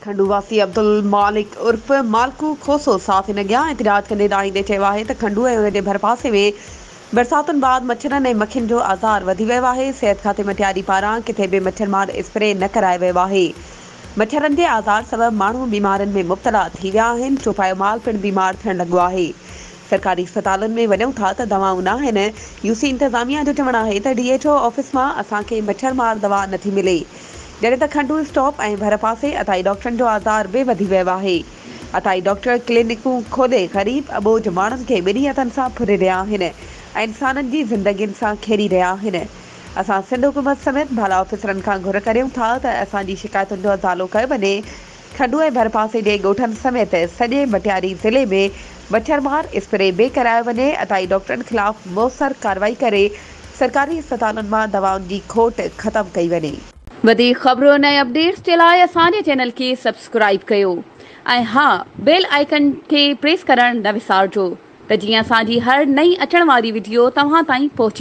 کنڊو واسي عبدالمالڪ عرف مالڪو کوسو صحافين اڳيان احتجاج ڪندي دانهيندي چيو آهي ته کنڊو ۽ ان جي ڀرپاسي ۾ برساتن بعد مڇرن ۽ مکين جو آزار وڌي ويو آهي، صحت کاتي مٽياري پاران ڪٿي به مڇر مار اسپري نه ڪرايو ويو آهي، مڇرن جي آزار سبب ماڻهو بيمارين ۾ مبتلا ٿي ويا آهن، چوپايو مال پڻ بيمار ٿيڻ لڳو آهي، سرڪاري اسپتالن ۾ وڃون ٿا ته دوائون ناهن، يو سي انتظاميا جو چوڻ آهي ته ڊي ايڇ او آفيس مان اسان کي مڇر مار دوا نٿي ملي، جڏهن ته کنڊو اسٽاپ ۽ ڀرپاسي عطائي ڊاڪٽرن جو آزار به وڌي ويو آهي. عطائي ڊاڪٽر ڪلينڪون کولي غريب اٻوجهه ماڻهن کي ٻنهي هٿن سان ڦري رهيا آهن ۽ انسانن جي زندگين سان کيڏي رهيا آهن. اسان سنڌ حڪومت سميت بالا آفيسرن کان گهر ڪريون ٿا ته اسان جي شڪايتن جو ازالو ڪيو وڃي. کنڊو ۽ ڀرپاسي جي ڳوٺن سميت سڄي مٽياري ضلعي ۾ مڇر مار اسپري به ڪرايو وڃي. عطائي ڊاڪٽرن خلاف موثر ڪارروائي ڪري سرڪاري اسپتالن مان دوائن جي کوٽ ختم ڪئي وڃي. وڌيڪ خبرن ۽ اپڊيٽس جي لاء اسان جي چينل کي سبسڪرائيب ڪيو ۽ ها بيل آئيڪن کي پريس ڪرڻ نه وسارجو ته جيئن اسان جي هر نئين اچڻ واري وڊيو توهان تائين پهچي.